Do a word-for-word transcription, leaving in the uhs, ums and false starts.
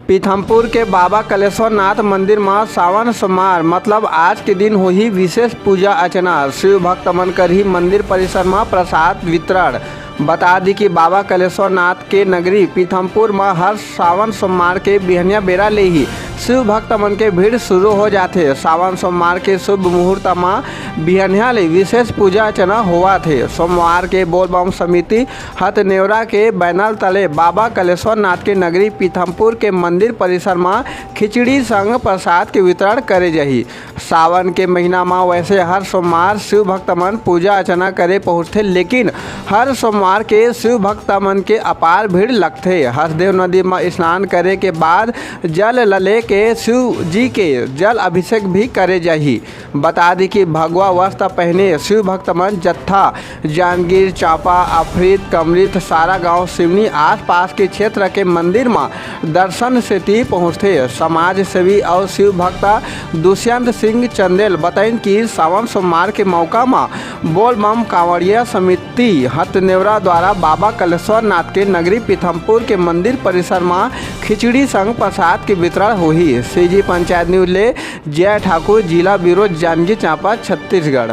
पीथमपुर के बाबा कलेश्वर नाथ मंदिर म सावन सोमवार मतलब आज के दिन होही विशेष पूजा अर्चना। शिव भक्त मन करही मंदिर परिसर म प्रसाद वितरण। बता दी कि बाबा कलेश्वर नाथ के नगरी पीथमपुर म हर सावन सोमवार के बिहनिया बेरा ले ही शिव भक्त मन के भीड़ शुरू हो जाथे। सावन सोमवार के शुभ मुहूर्त म बिहनिया ले विशेष पूजा अर्चना होवत हे। सोमवार के बोलबम समिति हथनेवरा के बैनर तले बाबा कलेश्वर नाथ के नगरी पीथमपुर के मंदिर परिसर म खिचड़ी संग प्रसाद के वितरण करे जाही। सावन के महीना म वैसे हर सोमवार शिव भक्त मन पूजा अर्चना करे पहुंचथे, लेकिन हर सोमवार के शिव भक्त मन के अपार भीड़ लगथे। हसदेव नदी म स्नान करे के बाद जल ल लेके शिव जी के जल अभिषेक भी करे जाही। बता दी कि भगवा वस्त्र पहने शिव भक्त मन जत्था जांजगीर चांपा, अफरीद, कमरीद, सारागांव, सिवनी आसपास के क्षेत्र के मंदिर म दर्शन सेती पहुंचथे। समाज सेवी अउ शिव भक्त दुष्यंत सिंह चंदेल बताइन कि सावन सोमवार के मौका म बोलबम कांवड़िया समिति हथनेवरा द्वारा बाबा कलेश्वर नाथ के नगरी पीथमपुर के मंदिर परिसर म खिचड़ी संग प्रसाद के वितरण होही। सीजी पंचायत न्यूज ले जय ठाकुर, जिला ब्यूरो, जांजगीर चांपा, छत्तीसगढ़।